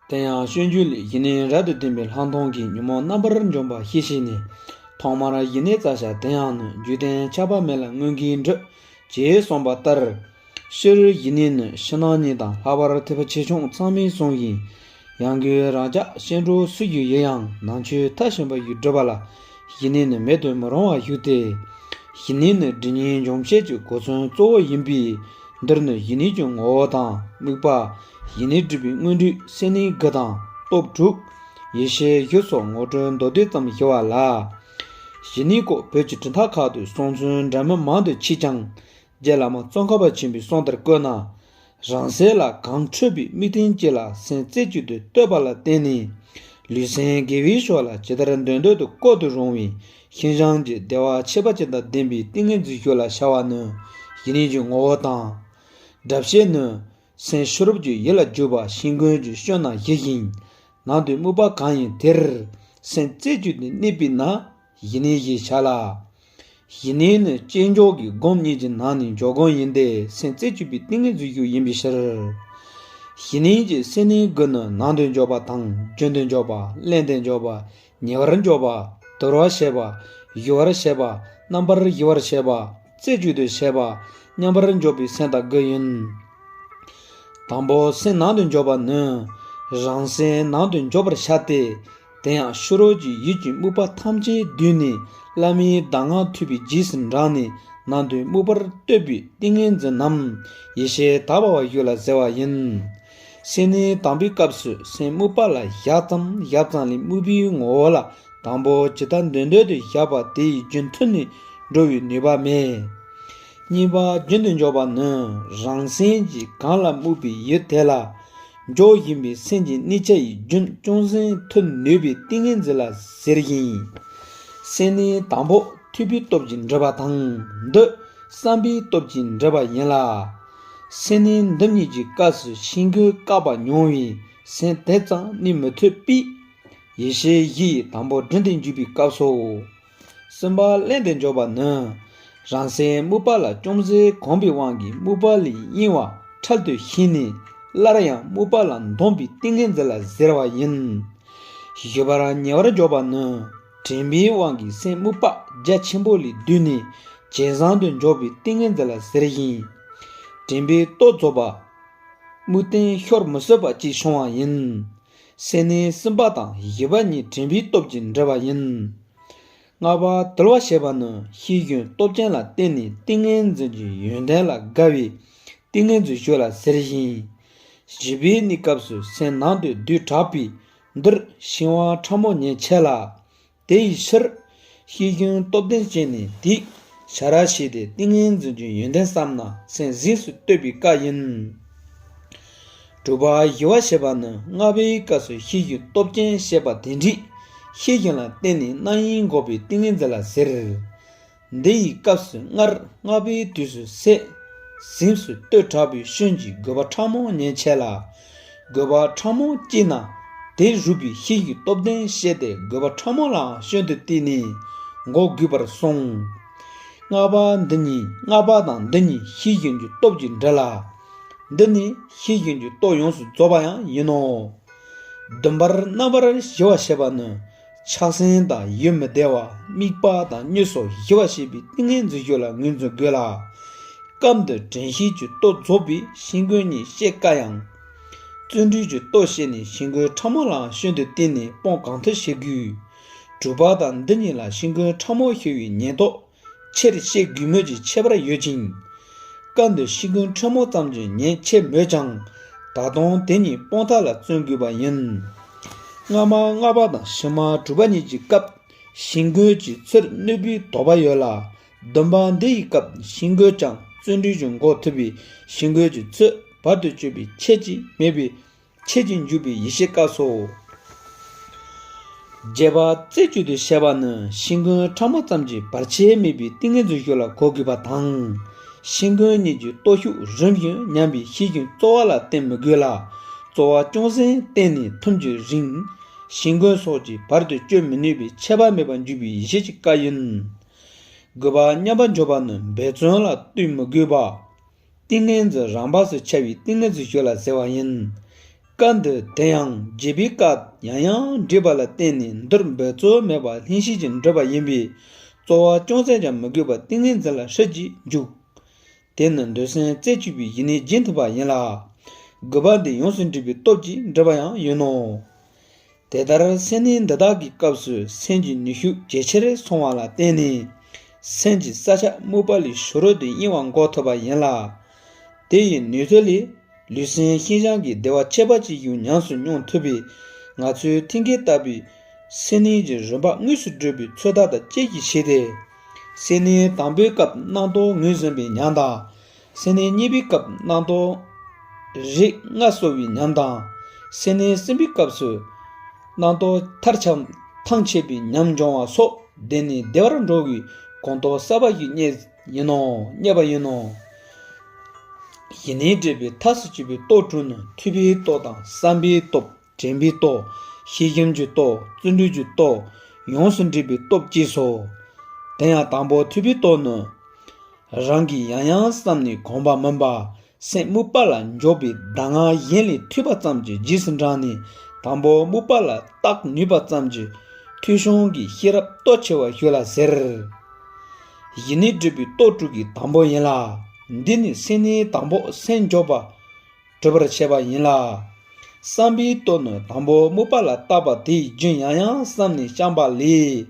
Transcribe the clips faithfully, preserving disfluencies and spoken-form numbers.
དེ་ཡང་སྤྱོད་འཇུག་ལས། ཡིད་གཉིས་རབ་ཏུ་ལྡན་པའི་ལྷག་མཐོང་གིས་ཉོན་མོངས་རྣམ་པར་འཇོམས་པ་ཤེས་བྱས་ནས། ཐོག་མར་ཡིད་གཉིས་བཙལ་བྱ་དེ་ཡང་ནི། རྒྱུད་ལྡན་ཆགས་པ་མེད་ལ་མངོན་གྱིས་འགྲུབ། ཅེས་གསུངས་པ་ལྟར། སྤྱིར་ཡིད་གཉིས་ནི་ཕྱི་ནང་གཉིས་དང་ལྷག་པར་ཐེག་པ་ཆེ་ཆུང་ཚང་མའི་གསུང་ཡིན། ཡང་སྒོས་རང་ཅག་སྐྱེ་འགྲོ་སུ་ཡི་ཡིན་ཡང་ནང་ཆོས་མཐར་ཕྱིན་པ་ཡི་སྒྲུབ་པ་ལ་ཡིད་གཉིས་ནི་མེད་དུ་མི་རུང་བར་ཞུགས་ཏེ། ཡིད་གཉིས་ནི་སྒྲིབ་གཉིས་འཇོམས་བྱེད་ཀྱི་གོ་མཚོན་གཙོ་བོ་ཡིན་པས། འདིར་ནི་ཡིད་གཉིས་ཀྱི་ངོ་བོ་དང་དམིགས་པ། ཡིད་གཉིས་སྒྲུབ་པའི་དངོས་གྲུབ་སེམས་གནས་དགུ་དང་སྟོབས་དྲུག་ཡེ་ཤེས་བཞི་སོགས་ངོ་སྤྲོད་མདོར་བསྡུས་ཙམ་ཞུ་བ་ལ། ཡིད་གཉིས་སྐོར་བོད་ཀྱི་གྲུབ་མཐའ་ཁག་ཏུ་གསུང་ཚུལ་འདྲ་མིན་མང་དུ་མཆིས་ཀྱང་། རྗེ་བླ་མ་ཙོང་ཁ་པ་ཆེན་པོའི་གསུང་ལྟར་བཀོད་ན། རང་སེམས་ལ་གང་འཕྲོད་པའི་དམིགས་རྟེན་ཅིག་ལ་སེམས་རྩེ་གཅིག་ཏུ་གཏོད་པ་ལ་བརྟེན་ནས། ལུས་སེམས་དགེ་བའི་ཕྱོགས་ལ་ཇི་ལྟར་འདོད་འདོད་དུ་བཀོལ་དུ་རུང་བའི་ཤིན་སྦྱངས་ཀྱི་བདེ་བ་ཁྱད་པར་ཅན་དང་ལྡན་པའི་ཏིང་ངེ་འཛིན་ཞུགས་ལ་བྱ་བ་ནི་ཡིད་གཉིས་ཀྱི་ངོ་བོ་དང་། སྒྲུབ་བྱེད་ནི། སེམས་ཤེས་རབ་ཀྱི་ཡུལ་ལ་འཇུག་པ་ཤིན་སྒོམ་གྱི་སྐྱོན་རྣམ་བཞི་ཡིན། ནང་དུ་དམིགས་པ་གང་ཡིན་དེར། སེམས་རྩེ་གཅིག་ཏུ་གནས་པས་ན་ཡིད་གཉིས་ཞེས་བྱ་ལ། ཡིད་གཉིས་ནི་བསྐྱེད་འཇོག་གི་སྒོམ་གཉིས་ཀྱི་ནང་ནས་འཇོག་སྒོམ་ཡིན་ཏེ། སེམས་རྩེ་གཅིག་པའི་ཏིང་ངེ་འཛིན་ཞུགས་ཡིན་པའི་ཕྱིར། ཡིད་གཉིས་ཀྱི་སེམས་གནས་དགུ་ནི་ནང་དུ་འཇོག་པ་དང་རྒྱུན་དུ་འཇོག་པ། བརླན་དུ་འཇོག་པ། ཉེ་བར་འཇོག་པ། དུལ་བར་བྱེད་པ། གཞོལ་བར་བྱེད་པ། རྣམ་པར་གཞོལ་བར་བྱེད་པ། རྩེ་གཅིག་ཏུ་བྱེད་པ། མཉམ་པར་འཇོག་པའི་སེམས་དང་དགུ་ཡིན། དང་པོ་སེམས་ནང་དུ་འཇོག་པ་ནི། རང་སེམས་ནང་དུ་འཇོག་པར་བྱ་སྟེ། དེ་ཡང་ཕྱི་རོལ་གྱི་ཡུལ་གྱི་དམིགས་པ་ཐམས་ཅད་བསྡུས་ནས། བླ་མའི་གདམས་ངག་ཐོས་པའི་རྗེས་སུ་འབྲངས་ནས། ནང་དུ་དམིགས་པར་གཏོད་པའི་ཏིང་ངེ་འཛིན་ནམ། ཡེ་ཤེས་དག་པ་བ་ཞུགས་ལ་ཟེར་བ་ཡིན། སེམས་གནས་དང་པོའི་སྐབས་སུ་སེམས་དམིགས་པ་ལ་བཞག་ཙམ་བཞག་ཙམ་ལས་དམིགས་པའི་ངོ་བོ་ལ་དང་པོ་ཇི་ལྟར་འདོད་འདོད་དུ་བཞག་པ་དེ་ཡི་རྒྱུ་མཐུན་ནས་འགྲོ་བའི་ནུས་པ་མེད། གཉིས་པ་རྒྱུན་དུ་འཇོག་པ་ནི། རང་སེམས་ཀྱིས་གང་ལ་དམིགས་པའི་ཡུལ་དེ་ལ་འཇོག་བཞིན་པའི་སེམས་ཀྱི་གནས་ཆ་ཡི་རྒྱུན་ཅུང་ཟད་མཐུན་ནུས་པའི་ཏིང་ངེ་འཛིན་ལ་ཟེར་ཞིང་། སེམས་གནས་དང་པོ་ཐོས་པའི་སྟོབས་ཀྱིས་འགྲུབ་པ་དང་། འདི་བསམ་པའི་སྟོབས་ཀྱིས་འགྲུབ་པ་ཡིན་ལ། སེམས་གནས་འདི་གཉིས་ཀྱི་སྐབས་སུ་ཤིན་སྒོམ་བཀག་པ་མྱོང་བས་སེམས་དེ་ཙམ་གནས་མི་ཐུབ་པས། ཡེ་ཤེས་བཞི་ཡི་དང་པོ་དྲིན་དུ་འཇུག་པའི་སྐབས་སོ། གསུམ་པ་བརླན་དུ་འཇོག་པ་ནི། རང་སེམས་དམིགས་པ་ལ་ཅུང་ཟད་གོམས་པའི་དབང་གིས་དམིགས་པ་ལས་གཡེང་བ་འཕྲལ་དུ་ཞི་ནས། སླར་ཡང་དམིགས་པ་ལ་འདོམས་པའི་ཏིང་ངེ་འཛིན་ལ་ཟེར་བ་ཡིན། ཞི་བར་ཉེ་བར་འཇོག་པ་ནི། དྲན་པའི་དབང་གིས་སེམས་དམིགས་པ་རྒྱ་ཆེན་པོ་ལས་བསྡུས་ནས་ཇེ་བཟང་དུ་འཇོག་པའི་ཏིང་ངེ་འཛིན་ལ་ཟེར་ཞིང་། དྲན་པའི་སྟོབས་རྫོགས་པ། དམིགས་རྟེན་ཤོར་མི་སྲིད་པ་ཅིག་བྱུང་བ་ཡིན། སེམས་གནས་གསུམ་པ་དང་བཞི་པ་གཉིས་དྲན་པའི་སྟོབས་ཀྱིས་འགྲུབ་པ་ཡིན། ལྔ་པ་དུལ་བ་ཞེས་པ་ནི་ཤེས་བཞིན་སྟོབས་ཅན་ལ་བརྟེན་ནས་ཏིང་ངེ་འཛིན་གྱི་ཡོན་ཏན་ལ་དགའ་བའི་ཏིང་ངེ་འཛིན་ཞུགས་ལ་ཟེར་ཞིང་། བཞི་པའི་གནས་སྐབས་སུ་སེམས་ནང་དུ་བསྡུས་དྲགས་པས། འདིར་ཤིང་བ་ཕྲ་མོ་ཉིད་བྱེད་ལ། དེ་ཡི་ཕྱིར། ཤེས་བཞིན་སྟོབས་ལྡན་ཅན་ནི་དེས་ཕྱར་བྱས་ཏེ་ཏིང་ངེ་འཛིན་གྱི་ཡོན་ཏན་བསམ་ན་སེམས་གཟེངས་སུ་གཏོད་པའི་བཀའ་ཡིན། དྲུག་པ་ཞི་བ་ཞེས་པ་ནི་ལྔ་པའི་སྐབས་སུ་ཤེས་བཞིན་སྟོབས་ཅན་ཞེས་པ་དེ་འདྲས་ཤེས་བཞིན་ལ་བརྟེན་ནས་རྣམ་གཡེང་འགོག་པའི་ཏིང་ངེ་འཛིན་ལ་ཟེར། འདི་ཡི་སྐབས་སུ་སྔར་ལྔ་པའི་དུས་སུ་སེམས་གཟེངས་སུ་གཏོད་དྲགས་པའི་སྐྱོན་གྱིས་དགོས་པ་ཕྲ་མོ་ཉིད་བྱེད་ལ། དགོས་པ་ཕྲ་མོ་སྐྱེས་ན་དེ་རུབ་པའི་ཤེས་བཞིན་སྟོབས་ལྡན་བྱས་ཏེ་དགོས་པ་ཕྲ་མོ་ལའང་སྐྱོན་དུ་བལྟས་ནས་འགོག་དགོས་པར་གསུངས། ལྔ་པ་འདི་གཉིས་ལྔ་པ་དང་འདི་གཉིས་ཤེས་བཞིན་གྱི་སྟོབས་ཀྱིས་འགྲུབ་ལ། འདི་ནི་ཤེས་བཞིན་གྱི་སྟོབས་ཡོངས་སུ་རྫོགས་པ་ཡང་ཡིན་ནོ། བདུན་པར་རྣམ་པར་ཞི་བ་ཞེས་པ་ནི། ཆགས་སེམས་དང་ཡུལ་མི་བདེ་བ། དམིགས་པ་དང་གཉིད་སོགས་ཞི་བ་ཞེས་པའི་ཏིང་ངེ་འཛིན་ཞུགས་ལ་ངོས་འཛིན་དགོས་ལ། སྐབས་འདིར་དྲན་ཤེས་ཀྱི་སྟོབས་རྫོགས་པས་ཤིན་སྒོམ་གཉིས་བཤད་དཀའ་ཡང་། བརྩོན་འགྲུས་ཀྱི་སྟོབས་བཤད་ནས་ཤིན་སྒོམ་ཕྲ་མོ་ལའང་སྐྱོན་དུ་བལྟས་ནས་སྤོང་གང་ཐུབ་བྱེད་དགོས། དྲུག་པ་དང་འདི་གཉིས་ལ་ཤིན་སྒོམ་ཕྲ་མོ་ཞི་བའི་ཉེན་རྟོག་ཆེར་བཤད་དགོས་མོད་ཀྱི་ཁྱད་པར་ཡོད་ཅིང་། སྐབས་འདིར་ཤིན་སྒོམ་ཕྲ་མོ་ཙམ་གྱི་ཉེན་ཆེ་མོད་ཀྱང་། ད་དུང་དེ་གཉིས་སྤོང་ཐབས་ལ་བརྩོན་དགོས་པ་ཡིན། སྔ་མ་ལྔ་པ་དང་ཕྱི་མ་དྲུག་པ་གཉིས་ཀྱི་སྐབས་ཤིན་སྒོམ་གྱི་ཚུལ་གནོད་པའི་དོགས་པ་ཡོད་ལ། བདུན་པ་འདི་ཡི་སྐབས་ཤིན་སྒོམ་ཀྱང་བརྩོན་འགྲུས་ཀྱིས་འགོག་ཐུབ་པས་ཤིན་སྒོམ་གྱི་ཚུལ་བར་དུ་གཅོད་པའི་ཁྱད་ཀྱིས་མེད་པའི་ཁྱད་ཀྱིས་འཇུག་པའི་ཡེ་ཤེས་སྐབས་སོ། བརྒྱད་པ་རྩེ་གཅིག་ཏུ་བྱེད་པ་ནི་ཤིན་སྒོམ་ཕྲ་མོ་ཙམ་གྱིས་བར་ཆད་མེད་པའི་ཏིང་ངེ་འཛིན་ཞུགས་ལ་གོ་དགོས་པ་དང་། ཤིན་སྒོམ་གཉིས་ཀྱི་སྟོབས་ཤུགས་རིམ་བཞིན་ཉམས་པའི་ཤེས་བཞིན་རྩོལ་བ་ལ་བརྟེན་མི་དགོས་ལ། རྩོལ་བ་ཅུང་ཟད་བརྟེན་ནས་ཐུམ་གྱི་རིང་། ཤིན་སྒོམ་སོགས་ཀྱིས་བར་དུ་གཅོད་མི་ནུས་པའི་ཁྱད་པར་མེད་པར་འཇུག་པའི་ཡེ་ཤེས་ཀྱི་བཀའ་ཡིན། དགུ་པ་མཉམ་པར་འཇོག་པ་ནི་འབད་བརྩོན་ལ་ལྟོས་མི་དགོས་པ། ཏིང་ངེ་འཛིན་རང་བབས་སུ་འཆར་བའི་ཏིང་ངེ་འཛིན་ཞུགས་ལ་ཟེར་བ་ཡིན། བཀའ་འདི་དེ་ཡང་རྒྱས་པའི་སྐབས་ཡང་ཡང་བྲིས་པ་ལ་བརྟེན་ནས་མདོར་འབད་རྩོལ་མེད་པར་ལྷན་སྐྱེས་ཀྱིས་འགྲུབ་པ་ཡིན་པས། རྩོལ་བ་ཅུང་ཟད་ཀྱང་མི་དགོས་པར་ཏིང་ངེ་འཛིན་ལ་ཧྲིལ་གྱིས་འཇུག། དེ་ནི་འདོད་སེམས་རྩེ་གཅིག་པའི་ཡིད་གནས་རྒྱུན་མཐུད་པ་ཡིན་ལ། དགུ་པ་འདི་ཡོངས་སུ་འདྲིས་པའི་སྟོབས་ཀྱིས་འགྲུབ་པ་ཡང་ཡིན་ནོ། དེ་ལྟར་སེམས་གནས་འདི་དག་གི་སྐབས་སུ་སེམས་ཀྱི་ནུས་ཤུགས་ཇེ་ཆེར་སོང་བ་ལ་བརྟེན་ནས། སེམས་ཀྱི་ས་ཆ་སྨུག་པ་ལས་ཕྱི་རོལ་དུ་གཡེང་བ་འགོག་ཐུབ་པ་ཡིན་ལ། དེ་ཡི་ནུས་ཚད་ལས་ལུས་སེམས་ཤིན་སྦྱངས་ཀྱི་བདེ་བ་ཁྱད་པར་ཅན་ཞིག་ཉམས་སུ་མྱོང་ཐུབ་པས། ང་ཚོས་མཐུན་རྐྱེན་ལྟ་བུའི་སེམས་གནས་ཀྱི་རིམ་པ་དངོས་སུ་བསྒྲུབས་པའི་ཚོད་ལྟ་དང་བཅས་ཀྱིས་ཤེས་ཏེ། སེམས་གནས་དང་པོའི་སྐབས་རྣམ་རྟོག་ངོས་ཟིན་པའི་ཉམས་དང་། སེམས་གནས་གཉིས་པའི་སྐབས་རྣམ་རྟོག་རིགས་ལྔ་གསོ་བའི་ཉམས་དང་། སེམས་གནས་གསུམ་པའི་སྐབས་སུ་རྣམ་རྟོག་མཐར་ཁྱབ་ཐང་ཆད་པའི་ཉམས་འབྱུང་བ་སོགས་བདེ་ནས་བདེ་བར་འགྲོ་བའི་གོམས་སྟོབས་གསར་པ་ཞིག་རྙེད་ཡིན་ནོ། རྙེད་པ་ཡིན་ནོ། ཡིད་གནས་འདྲེས་པའི་ཐབས་སུ་བྱེད་པའི་སྟོབས་དྲུག་ནི་ཐོས་པའི་སྟོབས་དང་བསམ་པའི་སྟོབས། དྲན་པའི་སྟོབས། ཤེས་བཞིན་གྱི་སྟོབས། བརྩོན་འགྲུས་ཀྱི་སྟོབས། ཡོངས་སུ་འདྲིས་པའི་སྟོབས་བཅས་སོ། དེ་ཡང་དང་པོ་ཐོས་པའི་སྟོབས་ནི། རང་གིས་ཡང་ཡང་བསམས་ནས་གོམས་པ་མིན་པ། སེམས་སྨུག་པ་ལ་འཇོག་པའི་གདམས་ངག་གཞན་ལས་ཐོས་པ་ཙམ་གྱིས་རྗེས་སུ་འབྲངས་ནས། དང་པོ་སྨུག་པ་ལ་བརྟག་ནུས་པ་ཙམ་གྱིས་ཐོས་བྱུང་གི་ཤེས་རབ་སྟོབས་ཆེ་བ་ཞིག་ལ་ཟེར། ཡིད་གནས་འདྲེས་པའི་སྟོབས་དྲུག་གི་དང་པོ་ཡིན་ལ། འདི་ནི་སེམས་གནས་དང་པོ་སེམས་འཇོག་པ། གྲུབ་པར་བྱེད་པ་ཡིན་ལ། བསམ་པའི་སྟོབས་ནི་དང་པོ་སྨུག་པ་ལ་བརྟག་པ་དེའི་རྒྱུན་ཡང་ཡང་བསམས་ནས་བསྐྱངས་པ་ལས།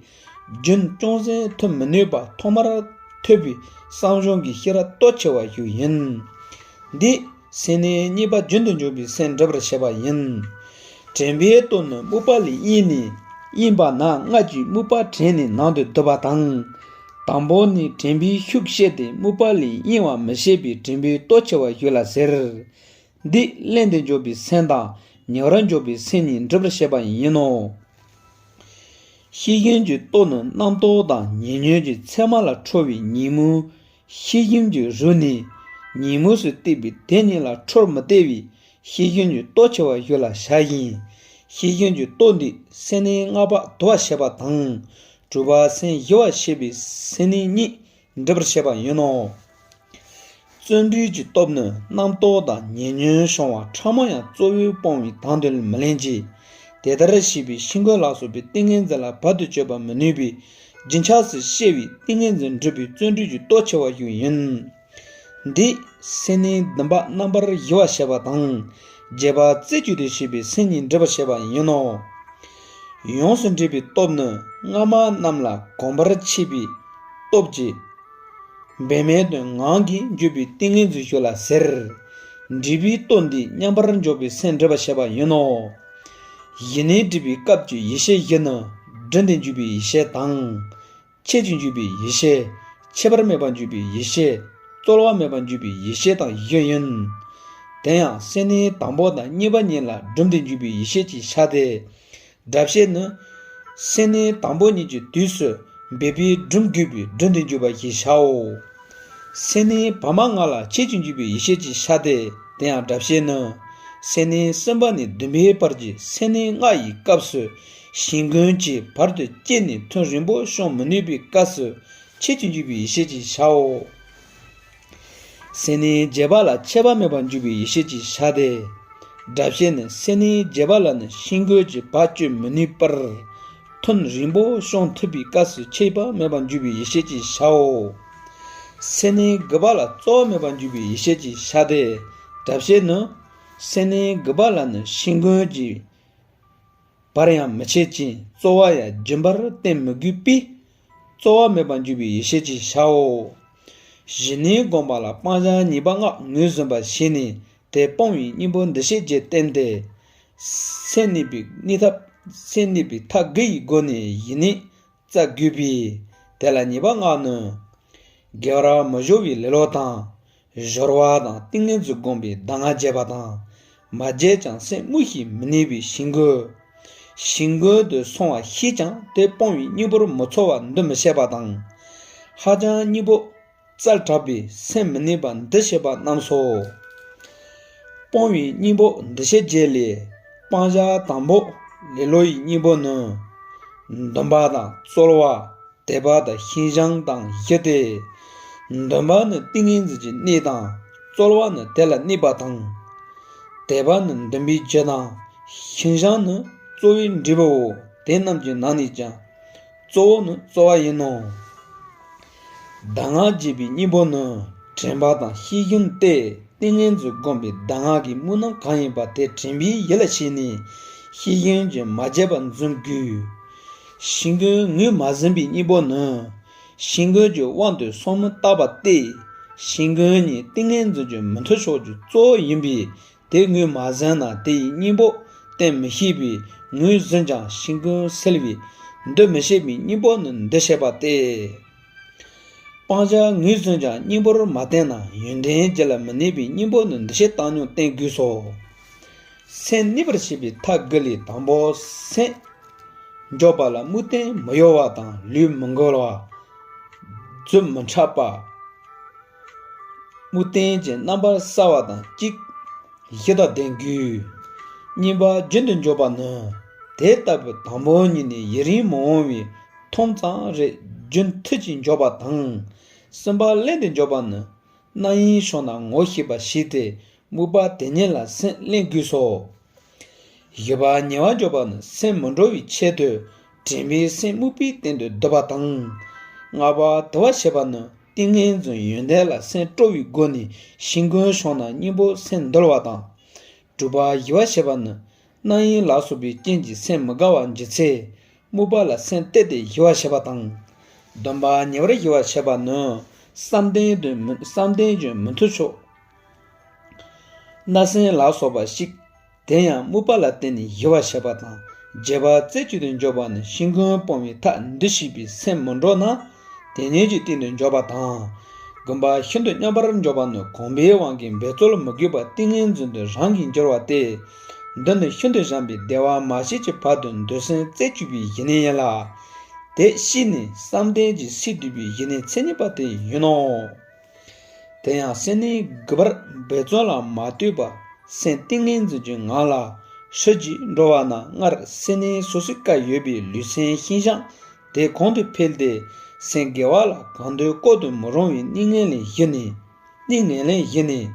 རྒྱུན་ཅུང་ཟད་མཐུད་མི་ནུས་པ་ཐོག་མར་ཐོས་པའི་བསམ་བྱུང་གི་ཤེས་རབ་སྟོབས་ཆེ་བ་ཞིག་ཡིན། འདིས་སེམས་གནས་གཉིས་པ་རྒྱུན་དུ་འཇུག་པའི་སེམས་འགྲུབ་པར་བྱེད་པ་ཡིན། དྲན་པའི་སྟོབས་ནི་སྨུག་པ་ལས་གཡེངས་ནས་གཡེངས་པ་ན་སྔར་གྱི་སྨུག་པ་དྲན་ནས་ནང་དུ་བསྡུ་བ་དང་། དང་པོ་ནི་དྲན་པའི་ཤུགས་བསྐྱེད་དེ་སྨུག་པ་ལས་གཡེང་བ་མི་བྱེད་པའི་དྲན་པའི་སྟོབས་ཆེ་བ་ཞིག་ལ་ཟེར། འདིས་བླན་དུ་འཇོག་པའི་སེམས་དང་ཉེ་བར་འཇོག་པའི་སེམས་གཉིས་འགྲུབ་པར་བྱེད་པ་ཡིན་ནོ། ཤེས་བཞིན་གྱི་སྟོབས་ནི་རྣམ་རྟོག་དང་ཉེ་ཉོན་གྱི་མཚན་མ་ལ་ཁྲོ་བའི་ཉིན་མོའི་ཤེས་བཞིན་གྱི་རིགས་ནི་ཉིན་མོ་སུ་བལྟས་པའི་དེ་ཉིད་ལ་ཁྲོར་མི་བལྟ་བའི་ཤེས་བཞིན་གྱི་སྟོབས་ཆེ་བ་ཞིག་ལ་བྱ་ཞིང་། ཤེས་བཞིན་གྱི་སྟོབས་འདིས་སེམས་གནས་ལྔ་པ་དུ་བ་བྱེད་པ་དང་། དྲུག་པ་སེམས་ཞི་བ་བྱེད་པའི་སེམས་གནས་གཉིས་འགྲུབ་པར་བྱེད་པ་ཡིན་ནོ། བརྩོན་འགྲུས་ཀྱི་སྟོབས་ནི་རྣམ་རྟོག་དང་ཉེ་ཉོན་བྱུང་བ་ཕྲ་མོ་ཡང་གཙོ་བོས་སྤོང་བའི་དང་དུ་མི་ལེན་གྱི། དེ་ལྟར་བྱས་པའི་ཤིང་ཀུན་ལ་སོགས་པའི་ཏིང་ངེ་འཛིན་ལ་བར་དུ་གཅོད་པ་མི་ནུས་པའི་རྒྱུན་ཆགས་སུ་སྐྱེ་བའི་ཏིང་ངེ་འཛིན་འགྲུབ་པའི་བརྩོན་འགྲུས་ཀྱི་སྟོབས་ཆེ་བ་ཞིག་ཡིན། འདིས་སེམས་གནས་བདུན་པ་རྣམ་པར་ཞི་བ་བྱེད་པ་དང་། བརྒྱད་པ་རྩེ་གཅིག་ཏུ་བྱེད་པའི་སེམས་གཉིས་འགྲུབ་པར་བྱེད་པ་ཡིན་ནོ། ཡོངས་སུ་འདྲིས་པའི་སྟོབས་ནི་སྔ་མ་རྣམས་ལ་གོམས་པར་བྱེད་པའི་སྟོབས་ཀྱིས། འབད་མེད་དུ་ངང་གིས་འཇུག་པའི་ཏིང་ངེ་འཛིན་ཞིག་ལ་ཟེར། འདྲིས་པའི་སྟོབས་འདིས་མཉམ་པར་འཇོག་པའི་སེམས་འགྲུབ་པར་བྱེད་པ་ཡིན་ནོ། ཡིད་གནས་འདྲིས་པའི་སྐབས་ཀྱི་ཡེ་ཤེས་བཞི་ནི། སྒྲིམ་དུ་འཇུག་པའི་ཡེ་ཤེས་དང་། ཆད་དུ་འཇུག་པའི་ཡེ་ཤེས། ཁྱད་པར་མེད་པར་འཇུག་པའི་ཡེ་ཤེས། རྩོལ་བ་མེད་པར་འཇུག་པའི་ཡེ་ཤེས་དང་བཞི་ཡིན། དེ་ཡང་སེམས་གནས་དང་པོ་དང་གཉིས་པ་གཉིས་ལ་སྒྲིམ་དུ་འཇུག་པའི་ཡེ་ཤེས་ཀྱི་ཆ་སྟེ། སྒྲ་བཤད་ནི། སེམས་གནས་དང་པོ་གཉིས་ཀྱི་དུས་སུ་འབད་པས་སྒྲིམ་དགོས་པས་སྒྲིམ་དུ་འཇུག་པ་ཞེས་བྱའོ། སེམས་གནས་བར་མ་ལྔ་ལ་ཆད་དུ་འཇུག་པའི་ཡེ་ཤེས་ཀྱི་ཆ་སྟེ། དེ་ཡང་སྒྲ་བཤད་ནི། སེམས་གནས་གསུམ་པ་ནས་བདུན་པའི་བར་གྱི་སེམས་གནས་ལྔ་ཡི་སྐབས་སུ་ཤིང་ཀུན་གྱིས་བར་དུ་བཅད་ནས་ཐུན་རིང་པོ་སྐྱོང་མི་ནུས་པའི་སྐབས་སུ་ཆད་དུ་འཇུག་པའི་ཡེ་ཤེས་ཀྱི་ཆའོ། སེམས་གནས་བརྒྱད་པ་ལ་ཆད་པ་མེད་པར་འཇུག་པའི་ཡེ་ཤེས་ཀྱི་ཆ་སྟེ། སྒྲ་བཤད་ནི། སེམས་གནས་བརྒྱད་པ་ལ་ནི་ཤིང་ཀུན་གྱིས་བར་གཅོད་མི་ནུས་པར། ཐུན་རིང་པོ་སྐྱོང་ཐུབ་པའི་སྐབས་སུ་ཆད་པ་མེད་པར་འཇུག་པའི་ཡེ་ཤེས་ཀྱི་ཆའོ། སེམས་གནས་དགུ་པ་ལ་རྩོལ་བ་མེད་པར་འཇུག་པའི་ཡེ་ཤེས་ཀྱི་ཆ་སྟེ། སྒྲ་བཤད་ནི། སེམས་གནས་དགུ་པ་ལ་ནི་ཤིང་ཀུན་གྱིས་བར་ཡང་མི་ཆད་ཅིང་རྩོལ་བ་ཡང་རྒྱུན་པར་བསྟེན་མི་དགོས་པས། རྩོལ་བ་མེད་པར་འཇུག་པའི་ཡེ་ཤེས་ཀྱི་ཆའོ། གཞི་གནས་སྒོམ་པ་ལ་སྤང་བྱ་ཉེས་པ་ལྔ་ངོས་ཟིན་པར་བྱས་ནས་དེ་སྤོང་བའི་སྙིང་པོ་འདུ་ཤེས་བརྒྱད་བསྟེན་ཏེ། སེམས་གནས་པའི་གནས་ཐབས། སེམས་གནས་པའི་ཐབས་དགུ་ཡི་སྒོ་ནས་ཡིད་གནས་བཙལ་དགོས་པས། དེ་ལ་ཉེས་པ་ལྔ་ནི། དགེ་བར་མི་སྦྱོར་བའི་ལེ་ལོ་དང་། སྦྱོར་བ་དང་ཏིང་ངེ་འཛིན་བསྒོམ་པའི་གདམས་ངག་བརྗེད་པ་དང་། མ་བརྗེད་ཀྱང་སེམས་རྨུགས་ཤིང་མི་གནས་པའི་ཤིང་ཀུན། ཤིང་ཀུན་དུ་སོང་བ་ཤེས་ཀྱང་དེ་སྤོང་བའི་སྙིང་པོར་མི་ཚོར་བར་འདུ་མི་བྱེད་པ་དང་། ཧ་ཅང་སྙིང་པོ་བཙལ་དྲགས་པས་སེམས་མི་གནས་པར་འདུ་བྱེད་པ་རྣམས་སོ། སྤོང་བའི་སྙིང་པོ་འདུ་ཤེས་བརྒྱད་ལས། སྤང་བྱ་དང་པོ་ལེ་ལོ་ཡི་སྙིང་པོ་ནི། འདུན་པ་དང་རྩོལ་བ། དད་པ་དང་ཤིན་སྦྱངས་དང་བཞི་སྟེ། འདུན་པ་ནི་ཏིང་ངེ་འཛིན་གྱི་གནས་དང་། རྩོལ་བ་ནི་དེ་ལ་གནས་པ་དང་། དད་པ་ནི་འདུན་པའི་རྒྱུ་དང་། ཤིང་བྱང་ནི་རྩོལ་བའི་འབྲས་བུའོ། དེ་རྣམས་ཀྱི་ནང་ནས་ཀྱང་། གཙོ་བོ་ནི་རྩོལ་བ་ཡིན་ནོ། གདམས་ངག་བགྱིས་པའི་སྙིང་པོ་ནི། དྲན་པ་དང་ཤེས་བཞིན་ཏེ། ཏིང་ངེ་འཛིན་བསྒོམས་པའི་གདམས་ངག་གི་སྨོན་ལམ་གང་ཡིན་པ་དེ་དྲན་པའི་ཡིད་ལ་བྱས་ནས། ཤེས་བཞིན་གྱིས་མ་བརྗེད་པར་འཛིན་དགོས། ཤིང་ཀུན་ངོས་མ་ཟིན་པའི་སྙིང་པོ་ནི། ཤིང་ཀུན་གྱི་དབང་དུ་སོང་མིན་བརྟག་པ་སྟེ། ཤིང་ཀུན་ནི་ཏིང་ངེ་འཛིན་གྱི་མི་མཐུན་ཕྱོགས་ཀྱི་གཙོ་བོ་ཡིན་པས། དེ་ངོས་མ་ཟིན་ན་དེ་ཡི་སྙིང་པོ་བསྟན་མི་ཤེས་པས། ངོས་ཟིན་ཀྱང་ཤིང་ཀུན་སེལ་བས། འདུ་མི་ཤེས་པའི་སྙིང་པོ་ནི་འདུ་ཤེས་པ་སྟེ། སྤང་བྱ་ངོས་ཟིན་ཀྱང་སྙིང་པོར་མ་བསྟན་ན། ཡོན་ཏན་རྒྱུད་ལ་མི་གནས་པའི་སྙིང་པོ་ནི་འདུ་ཤེས་བཏང་སྙོམས་བསྟན་དགོས་སོ། སེམས་གནས་པར་བྱེད་པའི་ཐབས་དགུ་ལས། དང་པོ་སེམས་འཇོག་པ་ལ་དམིགས་རྟེན་མི་གཡོ་བ་དང་། ལུས་མི་འགུལ་བ། རྫུ་མི་འཕྲད་པ། དམིགས་རྟེན་གྱི་རྣམ་པར་གསལ་བ་དང་གཅིག་བཞི་དང་ལྡན་དགོས། གཉིས་པ་རྒྱུན་དུ་འཇོག་པ་ནི། དེ་ལྟ་བུའི་དང་པོ་ཉིད་ནི་ཡུན་རིང་མི་འོང་བས། ཐུང་ཙམ་རེ་རྒྱུན་མཐུད་ཀྱིས་འཇོག་པ་དང་། གསུམ་པ་ལྷུན་དུ་འཇོག་པ་ནི། རྣམ་གཡེང་བྱུང་ན་ངོ་ཤེས་པ་ཞིག་སྟེ། དམིགས་པ་དེ་ཉིད་ལ་སེམས་གླན་དགོས་སོ། བཞི་པ་ཉེ་བར་འཇོག་པ་ནི། སེམས་མི་འགྲོ་བའི་ཆེད་དུ། དྲན་པས་སེམས་དམིགས་པའི་སྟེང་དུ་བསྡུ་བ་དང་། ལྔ་པ་དུལ་བ་བྱེད་པ་ནི། ཏིང་ངེ་འཛིན་ཡོན་ཏན་ལ་སེམས་སྤྲོ་བའི་སྒོ་ནས། ཤིང་ཀུན་བྱུང་ན་སྙིང་པོ་སེམས་འདུལ་བ་དང་། དྲུག་པ་ཞི་བ་བྱེད་པ་ནི། རྣམ་གཡེང་ལ་སོགས་པའི་རྐྱེན་གྱིས་སེམས་མི་དགའ་བར་འགྱུར་ཚེ། དམིགས་པ་ལ་སེམས་གཏད་དེ་ཞི་བ་བྱེད་པ་དང་། བདུན་པ་ཉེ་བར་ཞི་བ་བྱེད་པ་ནི། བསམ་གཏན་དུ་མི་བསམ་གཏན་གྱི་མི་མཐུན་ཕྱོགས། བརྣབ་སེམས་ལ་སོགས་པ་ཞིག་དེ་ཡང་དམིགས་པ་ལ་བརྟེན་ནས་ཞི་བར་བྱེད་པ་དང་། བརྒྱད་པ་རྩེ་གཅིག་ཏུ་འཇོག་པ་ནི། ཤིང་ཀུན་སྤོང་བའི་ཐབས་འདི་ཤེས་པས་སེམས་མི་འགྲོ་ན། དེ་ཉིད་ཀྱི་སྟེང་དུ་འཇོག་པ་དང་། དགུ་པ་ཤིན་ཏུ་མཉམ་པར་འཇོག་པ་ནི། གོམས་པའི་དབང་གིས་འབད་རྩོལ་མི་དགོས་པར་ཏིང་ངེ་འཛིན་དུ་རང་གིས་འགྱུར་བ་སྟེ། འདི་ནི་ཤིན་ཏུ་གཞན་པའི་བདེ་བ་མ་སྐྱེས་ཀྱི་བར་དུ་འདོད་སེམས་རྩེ་གཅིག་པའི་ཞི་གནས་ཡིན་ལ། དེ་ཤེས་ནས་བསམ་གཏན་གྱི་སས་བསྡུས་པའི་ཞི་གནས་མཚན་ཉིད་པ་དེ་ཡིན་ནོ། དེ་ཡང་སེམས་གནས་དགུ་པར་འབད་བརྩོན་ལ་མ་ལྟོས་པར་སེམས་ཏིང་ངེ་འཛིན་གྱི་ངང་ལ་ཧྲིལ་གྱིས་འགྲོ་བ་ན། སྔར་སེམས་གནས་སོ་སོའི་བཀའ་ཡོད་པའི་ལུས་སེམས་ཤིང་བྱང་དེ་གོང་དུ་འཕེལ་ཏེ། སེམས་དགེ་བ་ལ་གང་འདོད་བཀོལ་དུ་མི་རུང་བའི་གནས་ངན་ལས་ཞི་ནས། གནས་ངན་ལས་ཞི་ནས།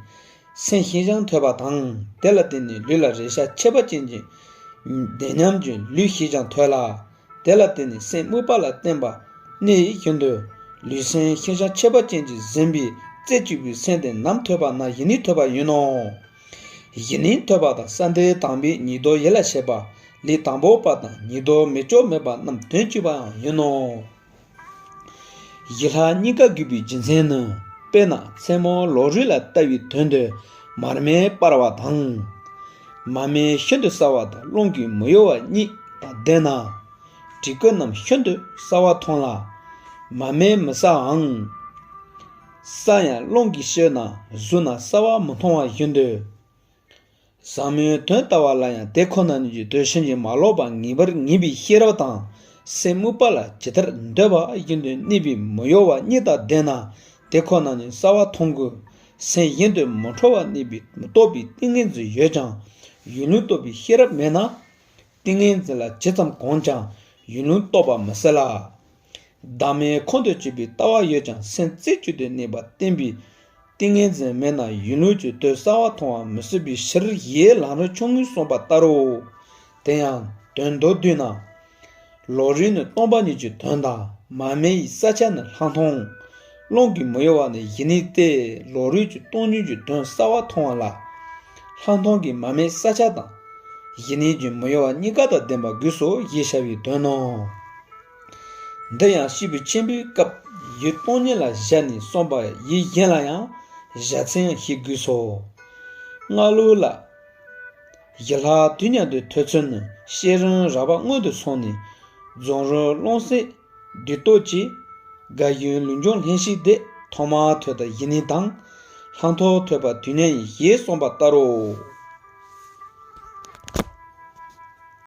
སེམས་ཤིང་བྱང་ཐོབ་པ་དང་། དེ་ལ་བརྟེན་ནས་ལུས་ལ་རེག་བྱ་ཁྱད་པར་ཅན་གྱི་བདེ་ཉམས་ཀྱི་ལུས་ཤིང་བྱང་ཐོབ་ལ། དེ་ལ་བརྟེན་ནས་སེམས་དམིགས་པ་ལ་བརྟེན་པ་གནས་ཡིད་ཀྱི་འདོད་ལུས་སེམས་ཤིང་བྱང་ཁྱད་པར་ཅན་གྱིས་ཟིན་པའི་རྩེ་གཅིག་པུའི་སེམས་དེ་ནམ་ཐོབ་པ་ན་ཞི་གནས་ཐོབ་པ་ཡིན་ནོ། ཞི་གནས་ཐོབ་པ་དང་བསམ་གཏན་དང་པོའི་ཉེར་བསྡོགས་ཡིད་ལ་བྱེད་པ་ལས། དང་པོ་པ་དང་ཉེར་བསྡོགས་མེད་ཕྱོགས་མེད་པ་རྣམས་དོན་གཅིག་པའང་ཡིན་ནོ། ཞི་ལྷག་གཉིས་ཀ་དགོས་པའི་རྒྱུ་མཚན་ནི། དཔེར་ན་མཚན་མོ་ལོག་རིས་ལ་ལྟ་བུའི་དོན་དུ་མར་མེ་སྤར་བ་དང་། མར་མེ་ཤིན་ཏུ་གསལ་བ་དང་རླུང་གིས་མི་གཡོ་བ་གཉིས་དང་ལྡན་ན། བྲིས་སྐུ་རྣམས་ཤིན་ཏུ་གསལ་བ་མཐོང་ལ། མར་མེ་མི་གསལ་བའང་། གསལ་ཡང་རླུང་གིས་བསྐྱོད་ན་གཟུགས་རྣམས་གསལ་བ་མི་མཐོང་བ་བཞིན་དུ། ཟབ་མོའི་དོན་ལྟ་བ་ལ་ཡང་དེ་ཁོ་ན་ཉིད་ཀྱི་དོན་ཕྱིན་ཅི་མ་ལོག་པ་ངེས་པར་ངེས་པའི་ཤེས་རབ་དང་སེམས་དམིགས་པ་ལ་ཇི་ལྟར་འདོད་པ་བཞིན་དུ་གནས་པའི་མི་གཡོ་བ་གཉིས་དང་ལྡན་ན། དེ་ཁོ་ན་ཉིད་གསལ་བ་མཐོང་དགོས། སེམས་གཞན་དུ་མི་འཕྲོ་བར་གནས་པའི་རྟོགས་པའི་ཏིང་ངེ་འཛིན་ཡོད་ཀྱང་ཡུལ་ལུང་རྟོགས་པའི་ཤེས་རབ་མེད་ན། ཏིང་ངེ་འཛིན་ལ་ཇི་ཙམ་གོམས་ཀྱང་ཡུལ་ལུང་རྟོགས་པ་མི་སྲིད་ལ། བདག་མེད་ཁོང་དུ་ཆུད་པའི་ལྟ་བ་ཡོད་ཀྱང་སེམས་རྩེ་གཅིག་ཏུ་གནས་པ་བརྟན་པའི་ཏིང་ངེ་འཛིན་མེད་ན་ཡུལ་ལུང་གི་དོན་གསལ་བ་མཐོང་བ་མི་སྲིད་པའི་ཕྱིར་ཞེས་ལམ་རིམ་ཆུང་ངུས་གསུངས་པ་ལྟར་རོ། དེ་ཡང་དོན་མདོར་བསྡུས་ན། ལོག་རིས་ནི་སྟོང་པ་ཉིད་ཀྱི་དོན་དང་མར་མེ་ཡི་གསལ་ཆ་ནི་ལྷག་མཐོང་། རླུང་གིས་མི་གཡོ་བ་ནི་ཞི་གནས་ཏེ། ལོག་རིས་ཀྱི་སྟོང་ཉིད་ཀྱི་དོན་གསལ་བ་མཐོང་བ་ལ། ལྷག་མཐོང་གི་མར་མེའི་གསལ་ཆ་དང་། ཞི་གནས་ཀྱི་མི་གཡོ་བ་གཉིས་ཀ་དང་ལྡན་པ་དགོས་སོ་ཞེས་བྱ་བའི་དོན་ནོ། འདི་ཡང་སྐྱེས་བུ་ཆེན་པོའི་སྐབས་ཡུལ་སྟོང་ཉིད་ལ་བཞག་ནས་གསུངས་པ་ཡིན་གཞན་ལ་ཡང་བཞག་ཚུལ་ཡང་ཤེས་དགོས་སོ། སྔགས་ལུགས་ལ། ཞི་ལྷག་དུས་མཉམ་དུ་ཐོབ་ཚུལ་ནི། བསྐྱེད་རིམ་རགས་པ་སྔོན་དུ་སོང་ནས། རྫོགས་རིམ་རླུང་སེམས་བསྡུས་རྟོགས་ཀྱི། དགའ་ཞིང་ལུས་འབྱུང་ལྷན་ཅིག་སྟེ། ཐོག་མར་ཐོབ་པ་ཞི་གནས་དང་། ལྷག་མཐོང་ཐོབ་པ་དུས་མཉམ་ཡིན། ཞེས་གསུངས་པ་ལྟར་རོ།